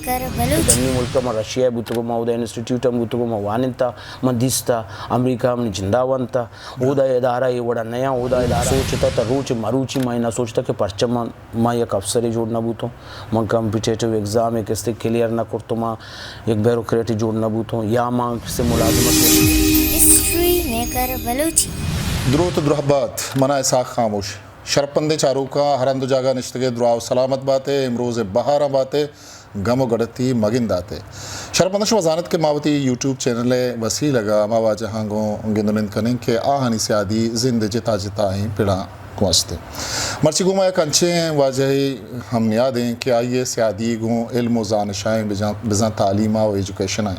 کر بلوچی۔ ڈنی ملک ءَ من رشیا ءَ بوتگوں، من اودا انسٹیٹیوٹ ءَ بوتگوں، من وانینتا، من دیستا، امریکہ ءَ منی جندا ونتا، اودا ادارہ اے وڑا نیاں، اودا ادارہ سوچتا تا روچ مروچی من نہ سوچتا کہ پرچہ من، من یک افسرے جوڑ نہ بوتوں، من کمپیٹیٹو ایگزام ءَ کستے کلیئر نہ کرتوں، من یک بیوروکریٹے جوڑ نہ بوتوں، یا من کستے ملازمت۔ History maker Balochi. دروت و درہبات، منا اسحاق خاموش۔ شرپندیں چاروکاں ہر ہند و جاگہ نشتگے دراہ و سلامت باتے، امروز بہاراں باتے، گم و گڑتی مگنداتے۔ شرپنداں، شما زانت کہ ما وتی یوٹیوب چینل ءِ وسیلگ ءَ ہما واجہاں گوں گند و نند کنیں کہ آہانی سیادی زند ءِ جتا جتائیں پڑاں گوں است انت۔ مرچی گوں ما یک انچیں واجہے ہم نیاد ایں کہ آئی ءِ سیادی گوں علم و زانشائیں بزاں، بزاں تعلیم ءَ و ایجوکیشن ءَ۔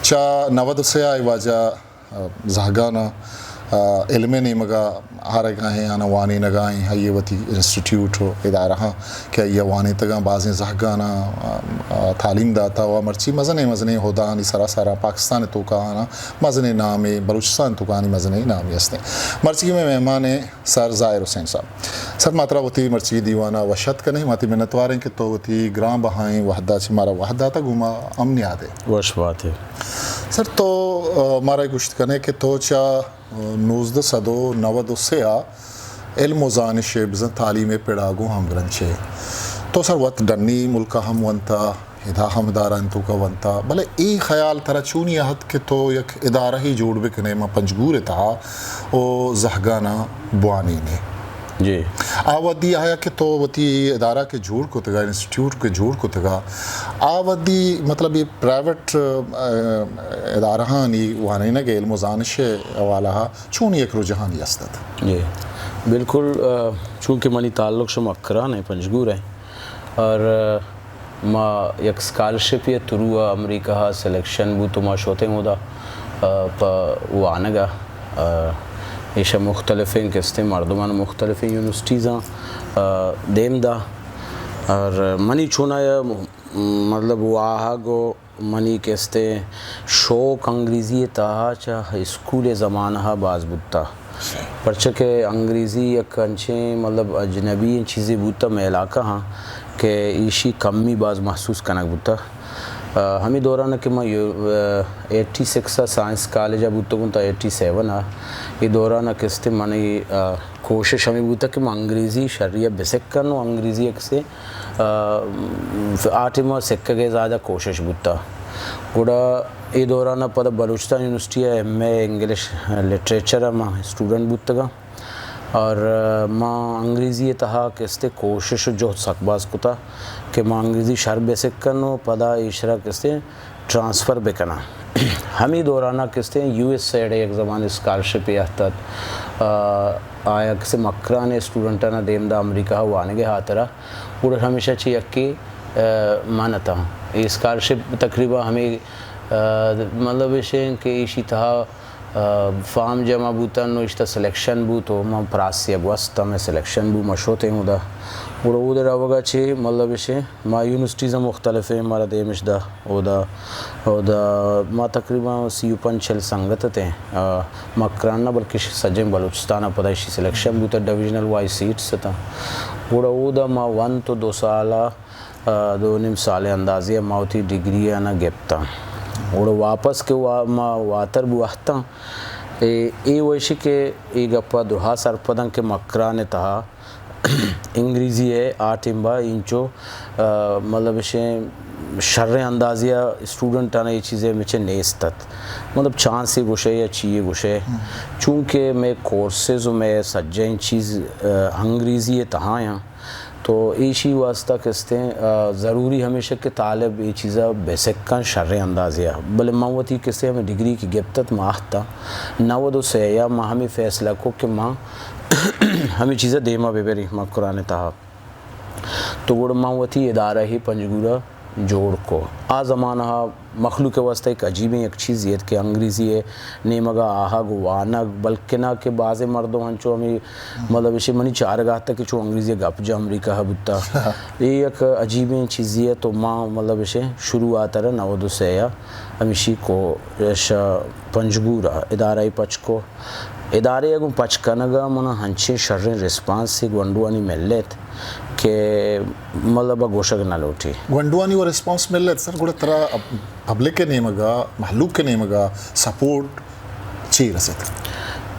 چہ نود و سے ءَ اے واجہ زہگان ءَ، آ، علم ءِ نیمگ ءَ آرگ ءَ ایں، آناں وانینگ ءَ ایں، آئی ءِ وتی انسٹیٹیوٹ و ادارہاں کہ آئی ءَ وانینتگ اَں، بازیں زہگاناں، آ، آ، تعلیم داتہ و مرچی مزنیں مزنیں عہدہانی سرا سرا پاکستان ءِ توکا آناں مزنیں نامے، بلوچستان ءِ توکا آنی مزنیں نامے است ایں۔ مرچی مئے مہمان ایں سر ظاہر حسین صاحب۔ سر، ما ترا وتی مرچی دیوان ءَ وش اتک کنیں، ما تئی منتوار ایں کہ تو وتی گران بہائیں وہد ءَ چہ مارا وہد داتہ، گوں ما ہم نیاد ئے۔ وش بات ئے۔ سر، تو، آ، مارا گوشت کنے کہ تو چہ، آ، نوزدہ سد و نود و سے ءَ علم و زانش ءِ بزاں تعلیم ءِ پڑا گوں ہمگرنچ ئے۔ تو سر وت ڈنی ملک ءَ ہم ونتا، ادا ہم ادارہانی توکا ونتا، بلے اے خیال ترا چونی اہت کہ تو یک ادارہے جوڑ بکنے ماں پنجگور ءِ تہا و زہگاناں بوانینے؟ جی۔ آ وھدی آیا کہ تو وتی اے ادارہ کہ جوڑ کتگ ءَ، انسٹیٹیوٹ کہ جوڑ کتگ ءَ، آ وھدی مطلب اے پرائیویٹ، آ، ادارہانی وانینگ ءِ علم و زانش ءِ حوالہ ءَ چون یک رجحانے است ات؟ جی، بالکل، آ، چونکہ منی تعلق شہ مکران ءِ، پنجگور ءِ، اور، آ، ما یک اسکالرشپ ءِ تھرو ءَ امریکہ ءَ سلیکشن بوت و ما شوتیں اودا، آ، پہ وانگ ءَ، آ، ایشاں مختلفیں کستیں مردمان مختلفیں یونیورسٹیزاں، آ، دیم دا۔ اور منی چونایا م-، مطلب واہگ و منی کستیں شوق انگریزی ءِ تہا چہ اسکول ءِ زمانہ ءَ باز بوتا۔ پرچہ کہ انگریزی یک انچیں، مطلب، اجنبی چیزے بوتا مئے علاقہ ہاں کہ ایشی کمی باز محسوس کنگ بوتا۔ آ، ہمے دوران کہ من یو-، آ، ایٹی سکس ءَ سائنس کالج ءَ بوتگوں تا ایٹی سیون ءَ، اے دوران ءَ کستے منی، آ، کوشش ہمے بوتا کہ من انگریزی شری ءَ بسک کن و انگریزی ءَ کسے، آ، آ ٹائم ءَ سکگ ءِ زیادہ کوشش بوتا۔ گڑا اے دوران ءَ پدا بلوچستان یونیورسٹی ءَ ایم اے انگلش لٹریچر ءَ من اسٹوڈنٹ بوتگاں۔ اور، آ، ما انگریزی ءِ تہا کستے کوشش و جہد سک باز کتا کہ ما انگریزی شر بسک کن و پدا ایشرا کستے ٹرانسفر بکناں۔ ہمے دوران ءَ کستے یو ایس ایڈ ءِ یک زمانے اسکالرشپ ءَ اتت، آ، آیا کسے مکران ءِ اسٹوڈنٹاں دیم دا امریکہ ءَ وانگ ءِ ہاترا، گڑا ہمیشہ چہ یکے، آ، من اتاں۔ اے اسکالرشپ تقریباً ہمے، آ، مطلب ایش ایں کہ ایشی تہا آ، فارم جمع بوتن و اشتا سلیکشن بوت و من پراسی ءَ گوستم، مئے سلیکشن بوت، ما شوتیں اودا۔ گڑا اود روگ ءَ چہ مطلب اش ایں، ما یونیورسٹیز ہم مختلف ایں، مارا دیمش دا اودا، اودا ما تقریباً سی و پنچ چل سنگت اتیں، آ، مکران نہ بلکہ سجیں بلوچستان ءَ پدا اشی سلیکشن بوت، ڈویژنل وائز سیٹس اتاں۔ گڑا اودا ما ونت و دو سال ءَ آ، دو نیم سال ءِ اندازے ءَ ما وتی ڈگری ءَ نہ گپتاں۔ گڑا واپس کہ وا-، ما واتر بو اہتاں، اے، اے وشی کہ اے گپ ءَ درہا سرپداں کہ مکران ءِ تہا انگریزی ءِ آ ٹیم با اینچو، آ، مطلب اش ایں شریں اندازے ءَ اسٹوڈنٹاں اے چیزے مچے نیست ات۔ مطلب چانسے گوشے یا چیے گوشے، چونکہ مئے کورسز و مئے سجہیں چیز، آ، انگریزی ءِ تہا آں۔ تو ایشی واسطہ کستیں، آ، ضروری ہمیش کہ طالب اے چیزا بسک کن شریں اندازے ءَ۔ بلے من وتی کستیں ہمے ڈگری کہ گپت ات، ما اہتاں نود و سے ءَ، ما ہمے فیصلہ کو کہ ما ہمے چیزا دیما ببریں مکران ءِ تہا۔ تو گڑا من وتی ادارہ ءَ پنجگور ءَ جوڑ کو۔ آ زمانہ ءَ مخلوق ءِ واستہ یک عجیبیں یک چیزے ات کہ انگریزی ءِ نیمگ ءَ آہگ و وانگ، بلکنا کہ بازیں مردم انچو ہمے، مطلب، ایشی منی چارگ ءَ اتک کہ چو انگریزی ءَ گپ جا امریکہ ءَ بوتا۔ اے یک عجیبیں چیزے ات و ما، مطلب، ایشی شروعات ءَ را نود و سے ءَ ہمیشی کو، ایش پنجگور ءَ ادارہ ءَ پچ کو۔ ادارے ء گوں پچ کنگ ء من ء ہنچیں شریں ریسپانسے گونڈوانی مل ایت کہ مطلب ء گوشگ نہ لوٹی۔ گونڈوانی و ریسپانس مل ایت سر، گڑا ترا پبلک ء نیمگ ء، مہلوک ء نیمگ ء سپورٹ چی رسیت؟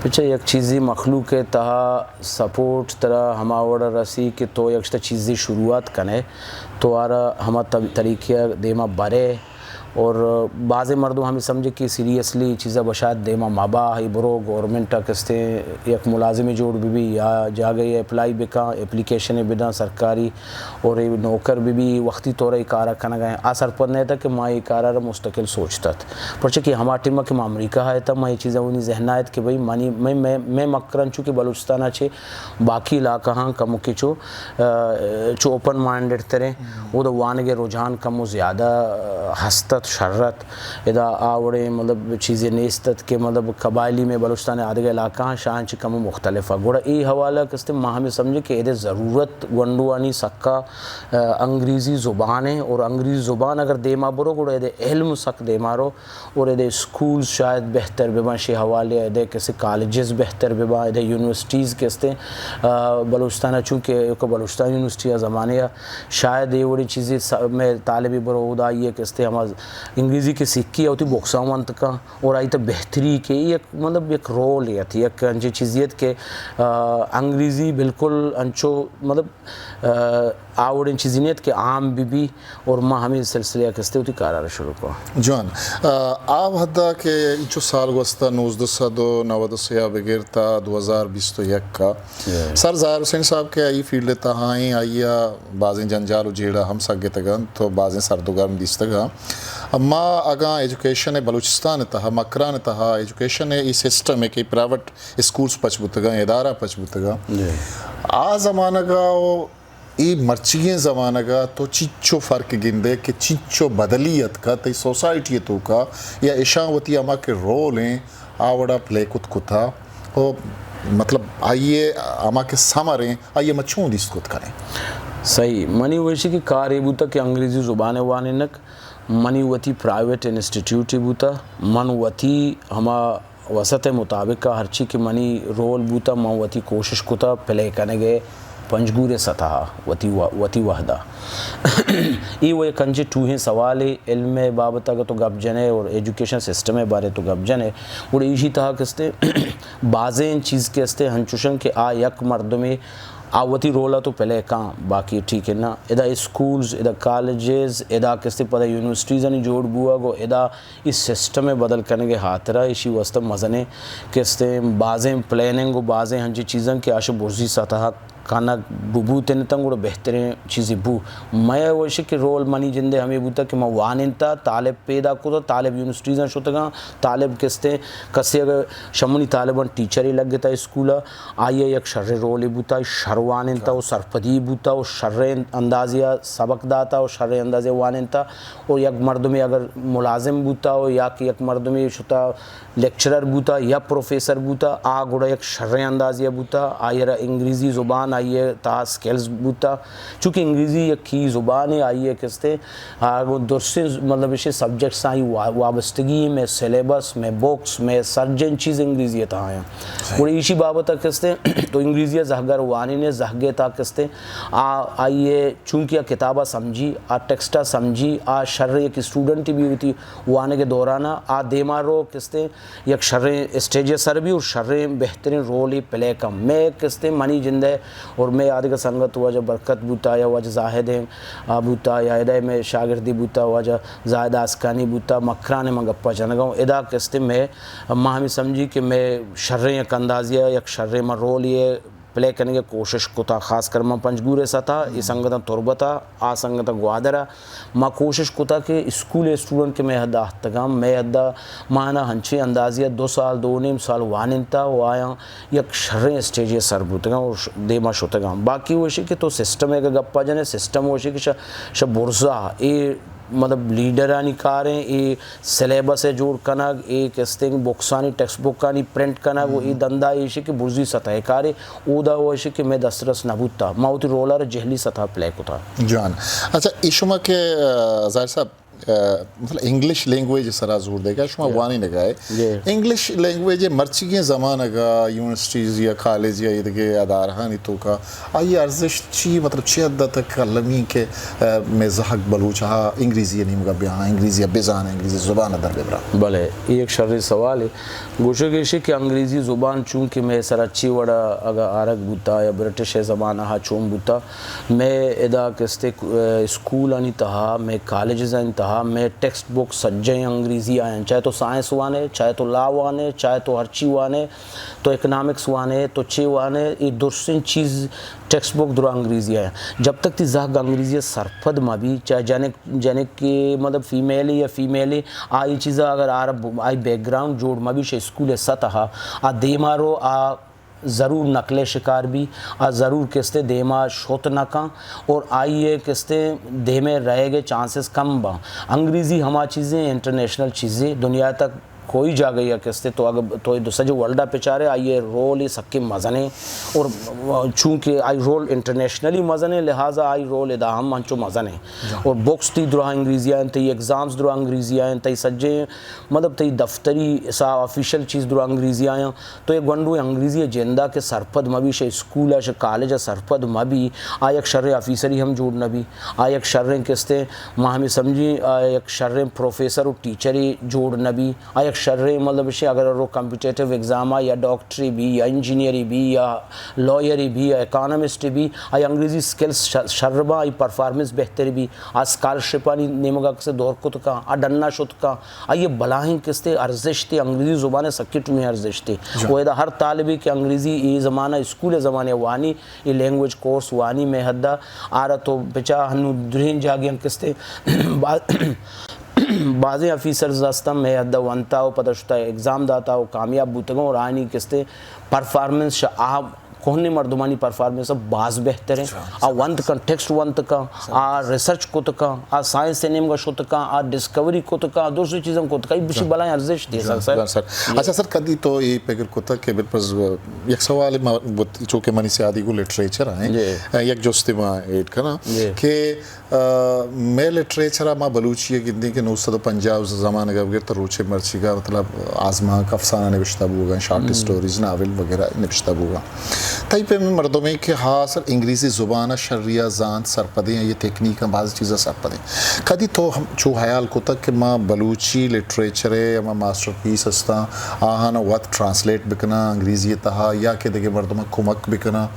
پچے یک چیزی مخلوق ء تہا سپورٹ ترا ہما وڑ رسی کہ تو یک شتا چیزی شروعات کنے، تو آرا ہما طب-، طریقے ء دیما برے، اور بازیں مردم ہمیں سمجھے کہ سیریسلی چیزا بشاید دیما مبا، ہی برو گورنمنٹ ء کستے یک ملازمے جوڑ بہ بی یا جاگہ اپلائی بکاں، اپلیکیشن بداں سرکاری، اور اے نوکر بہ بی، وختی طور ء اے کارا کنگ ء آ سرپد نہ تھا کہ ما اے کارا را مستقل سوچ تت۔ پرچہ کہ ہما ٹیم ء کہ ما امریکہ ء اتاں، ما اے چیزا منی ذہن ء ات کہ بھئی منی، میں، میں، میں مکران چونکہ بلوچستان ء چہ باقی علاقہاں کمکے چو، آ، چو اوپن مائنڈڈ تریں، اودا وانگ ء رجحان کمو زیادہ، آ، ہست ات، شر ات۔ ادا آ وڑیں مطلب چیزے نیست ات کہ مطلب قبائلی میں بلوچستان ء آدگہ علاقہاں شاہاں چہ کمو مختلف ات۔ گڑا اے حوالہ کستے ما ہمیں سمجھے کہ ادے ضرورت گونڈوانی سکا، آ، انگریزی زبان ء اور انگریزی زبان اگر دیما برو گڑا ادے علم سک دیما رو۔ اور ادے اسکولز شاید بہتر بہ باں، شے حوالے ء ادے کسے کالجز بہتر بہ باں، ادے یونیورسٹیز کہ استیں، آ، بلوچستان ء چونکہ ایوک بلوچستان یونیورسٹی ء زمانے ء شاید اے وڑی چیزے س-، میں طالبی برو اودا آئی ء کہ استیں ہما انگریزی کہ سکی ء وتی بکساں ونت کن اور آئی تہ بہتری کہ یک مطلب یک رول ات، یک انچیں چیزے ات کہ، آ، انگریزی بالکل انچو مطلب آ، آ وڑیں چیزے نیت کہ عام بہ بی اور ما ہمے سلسلہ ء کستے وتی کارا را شروع کو۔ جوان۔ آ، آ وھدا کہ انچو سال گوستہ نوزدہ سد و نود و سے ء بگر تا دو ہزار بیست و یک ء، سر ظاہر حسین صاحب کہ آئی فیلڈ ء تہا ایں، آئی ء بازیں جنجال و جیڑہ ہم سگتگ انت و بازیں سرد و گرم دیستگ انت۔ اما اگاں ایجوکیشن ء بلوچستان ء تہا، مکران ء تہا ایجوکیشن ء ای سسٹم ء کہ پرائیویٹ اسکولز پچ بوتگاں، ادارہ پچ بوتگاں۔ آ زمانگ ء و اے مرچیگیں زمانگ ء تو چنچو فرق گندئے کہ چنچو بدلی اتکا، تئی سوسائٹی ء توکا یا اشاں وتی ہما کہ رول ایں آ وڑا پلے کت کتا و مطلب آئی ء ہما کہ ثمر ایں آئی ء ما چون دیست کت کنیں؟ صحیح، منی وشی کہ کار اے بوتا کہ انگریزی زبان ء وانینک، منی وتی پرائیویٹ انسٹیٹیوٹے بوتا، من وتی ہما وسعت ء مطابق ء ہرچی کہ منی رول بوتہ، من وتی کوشش کتہ پلے کنگ ء پنجگور ء سطح ء وتی و-، وتی وھد ء۔ اے و یک انچیں ٹوہیں سوالے، علم ء بابت ء اگہ تو گپ جن ئے اور ایجوکیشن سسٹم ء بارے تو گپ جن ئے، گڑا ایشی تہا کہ استیں بازیں چیز کہ استیں ہنچوش انت کہ آ یک مردمے آ وتی رول ء تو پلے کاں، باقی ٹھیک ہے نا۔ ادا اسکولز، ادا کالجز، ادا کہ استیں پدا یونیورسٹیز آنی جوڑ بوگ و ادا اے سسٹم ء بدل کنگ ء ہاترا ایشی واستہ مزنیں کہ استیں بازیں پلاننگ و بازیں ہنچیں چیزاں کہ آش برزی سطح ء کنگ ببوت انتاں گڑا بہتریں چیزے بو۔ مئے وش کہ رول منی جند ء ہمے بوتگ کہ من وانینتہ، طالب پیدا کتہ، طالب یونیورسٹیزاں شتگاں، طالب کہ استیں کسے اگر شمنی طالباں ٹیچرے لگتہ اسکول ء، آئی ء یک شریں رولے بوتہ، شر وانینتہ و سرپدی بوتہ و شریں اندازے ء سبق داتہ و شریں اندازے ء وانینتہ۔ و یک مردمے اگر ملازم بوتا و یا کہ یک مردمے شتا لیکچرر بوتا یا پروفیسر بوتا، آ گڑا یک شریں اندازے ء بوتا، آئی ء را انگریزی زبان آئی ء تہا سکلز بوتا، چونکہ انگریزی یک کی زبانے، آئی ء کستے آ گوں درستیں مطلب ایشی سبجیکٹس آئی وا-، وابستگی، مئے سلیبس، مئے بکس، مئے سرجن چیز انگریزی ء تہا آیاں۔ گڑا ایشی بابت ء کستے تو انگریزی ء زہگر وانینے، زہگے تہا کستے آ، آئی ء چونکہ آ کتاب ء سمجھی، آ ٹیکسٹ ء سمجھی، آ شریں یک اسٹوڈنٹ بھی وتی وانگ ء دوران ء آ دیما رو کستیں یک شریں اسٹیج ء سر بھی اور شریں بہترین رولے پلے کم۔ مئے کستیں منی جند ء اور مئے آدگہ سنگت واجہ برکت بوتا یا واجہ زاہد ء آ بوتا یا ادا مئے شاگردی بوتا واجہ زاہد آسکانی بوتا مکران ء من گپا جنگا ہوں۔ ادا کستیں مئے ما ہمیں سمجھی کہ مئے شریں یک اندازی ء یک شریں من رولے پلے کنگ ء کوشش کتا، خاص کر من پنجگور ء ستا، اے سنگتاں تربت ء، آ سنگتاں گوادر ء، ما کوشش کتا کہ اسکول ء اسٹوڈنٹ کہ مئے حد ء آہتگاں، مئے حد ء ما آناں ہنچیں اندازے ء دو سال، دو نیم سال وانینتا و آیاں یک شریں اسٹیجے ء سر بوتگاں و ش-، دیما شتگاں۔ باقی وشی کہ تو سسٹم ء اگہ گپا جنے، سسٹم وشی کہ ش-، ش برزا اے مطلب لیڈرانی کاریں، اے سلیبس ء جوڑ کنگ، اے کستیں بکسانی ٹیکسٹ بکانی پرنٹ کنگ و اے دندا ایشی کہ برزی سطح ء کارے، اودا و ایشی کہ مئے دسترس نہ بوتا، ما وتی رولا را جہلی سطح پلے کتا۔ جوان۔ اچھا، اے شما کہ، آ، ظاہر صاحب، آ، مطلب انگلش لینگویج سرا زور دیگا، شما جی۔ وانینگا ہے۔ جی۔ انگلش لینگویج مرچیگیں زمانگا یونیورسٹیز یا کالج یا ایدگہ ادارہانی توکا آئی ارزشت چی، مطلب چی حد تک المی کہ، آ، مئے زہگ بلوچ ہا انگریزی نیمگا بیاں، انگریزی بزاں، انگریزی زبان در ببراں؟ بلے، اے یک شریں سوالے۔ گوشگ ایشی کہ انگریزی زبان چونکہ مئے سرا چی وڑا اگا آرگ بوتا یا برٹش زمانہ ہا چون بوتا، مئے ادا کستے، آ، اسکولانی تہا، مئے کالجزانی تہا، مئے ٹیکسٹ بک سجہیں انگریزی آیاں۔ چاہے تو سائنس وانے، چاہے تو لا وانے، چاہے تو ہرچی وانے، تو اکنامکس وانے، تو چے وانے، اے درسیں چیز ٹیکسٹ بک درا انگریزی آیاں۔ جب تک تی زہگ انگریزی سرپد مہ بی، چاہے جنک، جنک کہ مطلب فیمیلے یا فیمیلے، آئی چیزا اگر آرا ب-، آئی بیک گراؤنڈ جوڑ مہ بی شہ اسکول سطح آ، آ دیما رو آ ضرور نقل شکار بی، آ ضرور کستے دیما شت نہ کن اور آئی ء کستے دیمے رہگ ء چانسز کم باں۔ انگریزی ہما چیزیں، انٹرنیشنل چیزیں، دنیا تک کوئی جاگہ یا کستے تو اگر تو دو سجے ورلڈ ء پچارے، آئی ء رول سکیں مزنیں اور چونکہ آئی رول انٹرنیشنلی مزنیں، لہذا آئی رول ادا ہم انچو مزنیں۔ اور بکس تی درا انگریزی آئیں، تئی ایگزامز درا انگریزی آئیں، تئی سجے مطلب تئی دفتری سا آفیشل چیز درا انگریزی آیاں۔ تو اے گونڈو انگریزی ء جندا کہ سرپد مہ بی، شہ اسکول ء شہ کالج ء سرپد مہ بی، آ یک شریں آفیسری ہم جوڑ نہ بی، آ یک شریں کستے ما ہمیں سمجھی، آ یک شریں پروفیسر و ٹیچرے جوڑ نہ بی، آ یک شریں مطلب شے اگر رو کمپیٹیٹو ایگزام آ یا ڈاکٹری بی یا انجینئری بی یا لائری بی یا اکانومسٹ بی، آ انگریزی سکلز شر، شر با، آئی پرفارمنس بہتر بی، آ اسکالرشپانی نیمگا کسے دور کت کن، آ ڈنا شت کن، آئی ء بلاہیں کستے ارزشتے، انگریزی زبان ء سکیں ٹومیں ارزشتے۔ جان۔ و ادا ہر طالبے کہ انگریزی اے زمانہ اسکول ء زمانے وانی، اے لینگویج کورس وانی مئے حد ء آرا تو بچا ہنو درہیں جاگہاں کستے با-، بازیں آفیسرز ہستاں مئے حد ء ونتا و پدا شتا ایگزام داتا و کامیاب بوتگاں اور آنی کستے پرفارمنس شہ آ کوہنیں مردمانی پرفارمنس باز بہتر ہیں۔ اچھا۔ آ ونت کن، ٹیکسٹ ونت کن، آ ریسرچ کت کن، آ سائنس ء نیمگا شت کن، آ ڈسکوری کت کن، آ درستی چیزاں کت کن۔ اے بشی بلاہیں ارزشت ہے، سر۔ جان، سر۔ اچھا، سر، کدی تو اے پگر کتا کہ بالپرز یک سوال ما بت-، چونکہ منی سیادی گو لٹریچر ہیں، جی۔ یک جستے ما ایڈ کنا جی۔ کہ آ، مئے لٹریچر ء ما بلوچی ء گندیں کہ نو سد و پنجاہ زمانگ ء بگر تا روچے مرچیگ ء مطلب آزمانک افسانہ نبشتہ بوگاں، شارٹ اسٹوریز، ناول وغیرہ نبشتہ بوگاں۔ تئی پیمیں مردمے کہ ہا سر انگریزی زبان ء شری ء زانت سرپدیں، آئی ء تکنیک ء باز چیز ء سرپدیں۔ کدی تو ہم چو حیال کتگ کہ ما بلوچی لٹریچر ء ہما ماسٹر پیس ہستاں، آہان ء وت ٹرانسلیٹ بکناں انگریزی ء تہا یا کہ دگہ مردماں کمک بکناں؟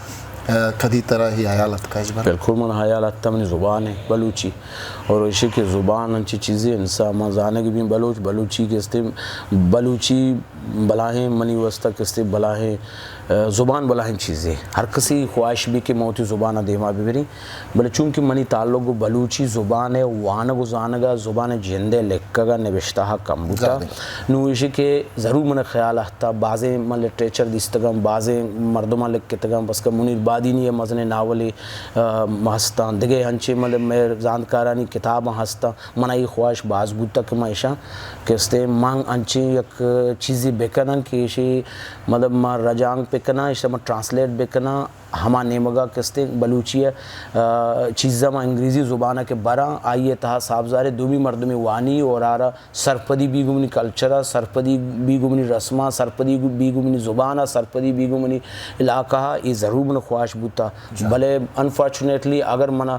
ء کدی ترا اے حیال اتکا ہچبر؟ بالکل من حیال اتکا، منی زبان ہے بلوچی، اور ایشی کہ زبان انچی چیزے انسان ما زانگ بیں بلوچ، بلوچی کہ استے، بلوچی بلاہیں منی واسطہ کہ استے بلاہیں، ء، زبان بلاہیں چیزے۔ ہر کسی خواہش بی کہ ما وتی زبان دیما ببریں، بلے چونکہ منی تعلق گوں بلوچی زبان ء وانگ و زانگ ء، زبان ء جند ء لکھگ ء نبشتہ ء کم بوتگ۔ نوں ایشی کہ ضرور من خیال اتکا، بازیں من لٹریچر دیستگاں، بازیں مردماں لکھتگاں، بس کہ منیر بادینی ء مزنیں ناولے، ء، ہستاں، دگہ انچیں مطلب مئے زانتکارانی کتاباں ہستاں۔ من ء اے خواہش باز بوتگ کہ من ایشاں کہ استے من انچیں یک چیزے بکناں کہ ایشی مطلب من رجانک بکناں، ایشاں من ٹرانسلیٹ بکناں۔ ہما نیمگا کہ استیں بلوچی ء، آ، چیزاں ما انگریزی زبان ء کہ براں، آئی ء تہا صاحبزادے دومی مردمے وانی اور آرا سرپدی بی گوں منی کلچر ء، سرپدی بی گوں منی رسماں، سرپدی بی گوں منی زبان ء، سرپدی بی گوں منی علاقہ ء، اے ضرور من خواہش بوتا۔ بلے انفارچونیٹلی اگر منا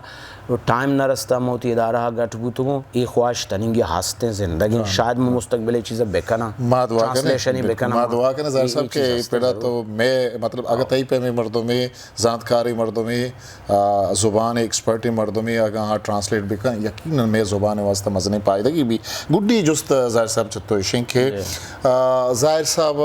ٹائم نہ رستا، من وتی ادارہ ء گٹ بوتگوں، اے خواہش تننگی ہستیں، زندگیں۔ شاید من مستقبل ء چیزا بکناں، ما دعا کنیں، ٹرانسلیشن ء بکناں۔ ما دعا کنیں ظاہر صاحب کہ اے پڑا تو مئے، مطلب، اگہ تئی پیمیں مردمے زانتکاریں مردمے، آ، زبان ایکسپرٹیں مردمے اگاں آ ٹرانسلیٹ بکن، یقیناً مئے زبان واسطہ مزنیں پائدگی بی۔ گڈی جست ظاہر صاحب چہ تو اشیں کہ، آ، ظاہر صاحب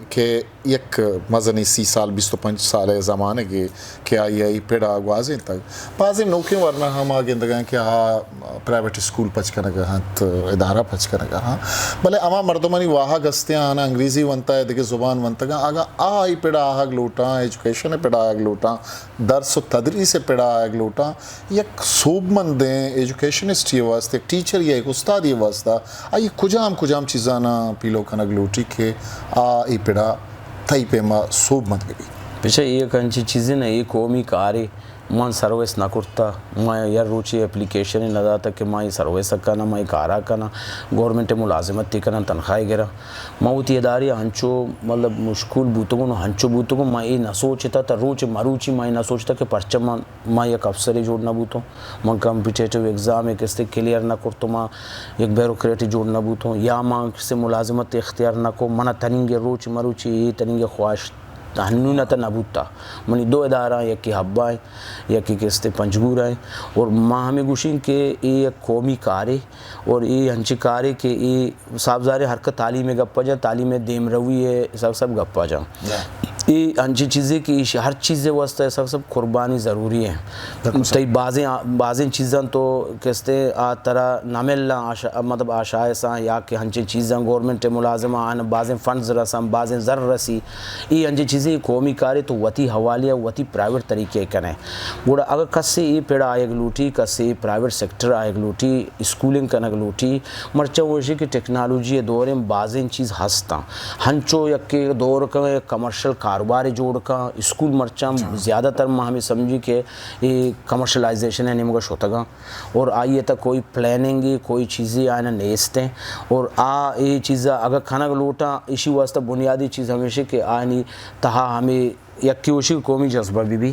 کہ یک مزنیں سی سال، بیست و پنچ سال زمانگے کہ آئی ء اے پڑا گوازینتگ۔ بازیں نوکیں ورنا ہم آ گندگاں کہ آ پرائیویٹ اسکول پچ کنگ ء انت، ادارہ پچ کنگ ء انت، بلے ہما مردمانی واہگ استیں، آہاں انگریزی ونتا ء دگہ زبان ونتگاں، اگاں آ اے پڑا آہگ لوٹاں، ایجوکیشن ء پڑا آہگ لوٹاں، درس و تدریس ء پڑا آہگ لوٹاں، یک سوبمندیں ایجوکیشنسٹے ء واستہ، یک ٹیچرے ء، یک استادے ء واستہ آئی کجام کجام چیزاناں پیلو کنگ لوٹی کہ آ اے پڑا تئی پیما سوبمند بہ بیت؟ پچہ اے یک انچیں چیزے نہ، اے قومی کارے، من سروس نہ کرتا، من یک روچے اپلیکیشنے نہ داتا کہ من اے سروس ءَ کناں، من اے کارا کناں، گورنمنٹ ءِ ملازمت ءَ کناں، تنخواہ گراں۔ من وتی ادارے ءَ ہنچو مطلب مشغول بوتگوں، ہنچو بوتگوں، من اے نہ سوچتا، تا روچ مروچی من اے نہ سوچتا کہ پرچہ من، من یک افسرے جوڑ نہ بوتوں، من کمپیٹیٹو ایگزام ءَ کستے کلیئر نہ کرتوں، من یک بیوروکریٹے جوڑ نہ بوتوں، یا من کسے ملازمت اختیار نہ کو، من تنینگے روچ مروچی اے تنینگے خواہش ہنون ءَ تہ نہ بوتا۔ منی دو ادارہ ایں، یکے حب ءَ ایں، یکے کستے پنجگور ءَ ایں۔ اور ما ہمے گوشیں کہ اے یک قومی کارے اور اے انچیں کارے کہ اے صاف ظاہر ہے ہر کہ تعلیم ءِ گپ ءَ جاں، تعلیم ءِ دیمروی ءِ سک سب گپ ءَ جاں۔ اے انچیں چیزے کہ ایش ہر چیز ءِ واسطہ سک سب قربانی ضروری ہے۔ تئی بازیں، بازیں چیزاں تو کستے آ ترا نہ ملاں، آشا-، مطلب آشایساں یا کہ انچیں چیزاں گورنمنٹ ءِ ملازماں آن بازیں فنڈز رساں، بازیں زر رسی۔ اے انچیں چیزے قومی کارے تو وتی حوالے ءَ وتی پرائیویٹ طریقے ءَ کنے۔ گڑا اگہ کسے اے پڑ ءَ آیگ لوٹی، کسے اے پرائیویٹ سیکٹر ءَ آیگ لوٹی، اسکولنگ کنگ لوٹی، مرچاں وشی کہ ٹیکنالوجی ءِ دور ایں، بازیں چیز ہستاں۔ ہنچو یکے دور کن، یک کمرشل کاروبارے جوڑ کن، اسکول مرچاں زیادہ تر ما ہمے سمجھی کہ اے کمرشلائزیشن ءِ نیمگ ءَ شتگاں۔ اور آئی ءِ تہ کوئی پلاننگے، کوئی چیزے آئین ءَ نیست ایں۔ اور آ اے چیز ءَ اگہ کنگ لوٹاں، ایشی واسطہ بنیادی چیز ہمیش ایں کہ آئینی تہا ہمے یکے وشی قومی جذبہ بہ بی،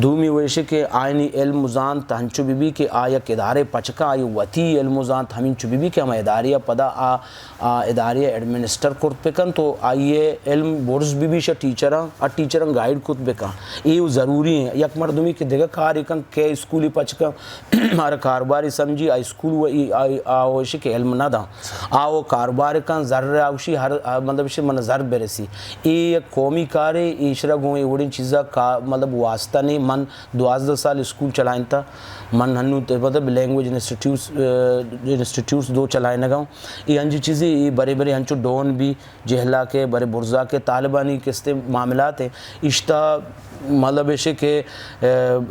دومی وشی کہ آئینی علم و زانت ہنچو بہ بی کہ آ یک ادارے پچ کن، آئی وتی علم و زانت ہمینچو بہ بی کہ ہما ادارے ءَ پدا آ، آ ادارے ءَ ایڈمنسٹر کرت بکن تو آئی ءِ علم برز بہ بی شہ ٹیچراں، آ ٹیچراں گائیڈ کت بکن۔ اے و ضروری ایں۔ یک مردمی کہ دگہ کارے کن کہ اسکولی پچ کن، مارا کاروباری سمجھی، آ اسکول و ای-، آ، آ وشی کہ علم نہ داں۔ آ و کاروبار کن، زر آوشی، ہر، آ، مطلب شی من زر برسی۔ اے یک قومی کارے، ایشرا گوں اے وڑیں چیزا کا، مطلب واسطہ نہیں۔ من دوازدہ سال اسکول چلائنتا۔ من ہنو تے، مطلب لینگویج انسٹیٹیوٹس، آ، انسٹیٹیوٹس دو چلائنگا ہوں۔ اے انجی چیزیں، اے برے برے ہنچو ڈون بی، جہلا کے، برے برزا کے، طالبانی کستے معاملات ہیں۔ اشتا مطلب ایشے کہ، آ،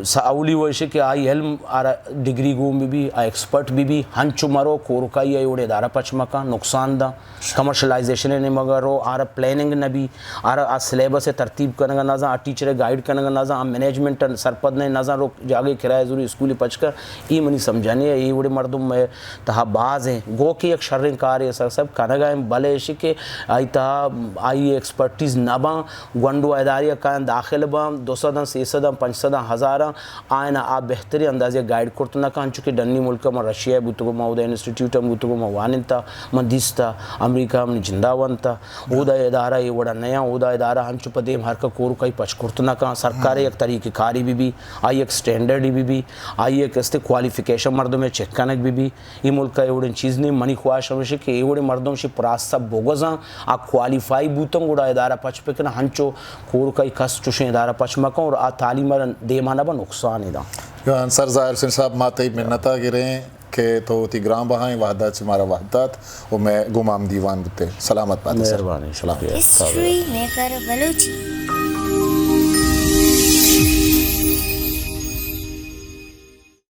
سا اولی و ایشے کہ آئی علم آرا ڈگری گون بی بی، آ ایکسپرٹ بی بی، ہنچو مرو کورکائی آئی اوڑے ادارہ پچ مکان، نقصان دا، کمرشلائزیشن نیمگا رو، آرا پلاننگ نہ بی، آرا آ سلیبس ترتیب کنگا نہ زان، آ ٹیچر گائیڈ کنگا نہ زان، آ مینجمنٹ سرپد نہ، نہ زان رو جاگے کرایہ زوری اسکول پچ کر، ای منی سمجھانی ہے، ای وڑے مردم میں تہا باز ہیں۔ گو کہ یک شریں کارے سر سب کنگا ہیں، بلے ایشی کہ آئی تہا آئی ایکسپرٹیز نہ باں، گونڈو ادارے کایاں داخل باں، دو سد، سے سد، پنچ سد، ہزاراں، آئینا آ بہتریں اندازے گائیڈ کرت نہ کن، چونکہ ڈنی ملک من رشیا بوتگو، من اودا انسٹیٹیوٹ ہم بوتگو، من واننتا، من دیستا، امریکہ ہم جندا وانتا، اودا ادارہ اے وڑا نیاں، اودا ادارہ ہنچو پہ دیم ہر کا کورکائی پچ کرت نہ کن، سرکار یک طریقہ کاری بی بی، آئی یک سٹینڈرڈ بی بی، آئی یک استے کوالیفیکیشن مردم چیک کنگ بی بی۔ اے ملک ءَ اے وڑیں چیز نہیں۔ منی خواہش ہمیش کہ اے وڑیں مردم شی پراسا بگوزاں، آ کوالیفائی بوتن، گڑا ادارہ پچ بکن، ہنچو کورکائی کس چوشیں ادارہ پچ مکن اور آ تعلیم ءَ دیما نہ با نقصان داں۔ جوان سر ظاہر حسین صاحب، ما تئی منت ءَ گریں کہ تو وتی گران بہائیں وہد ءَ چہ مارا وہد دات و مئے گمام دیوان بوتے۔ سلامت باتے سر۔ مہربانی، شکریہ۔ History maker Balochi.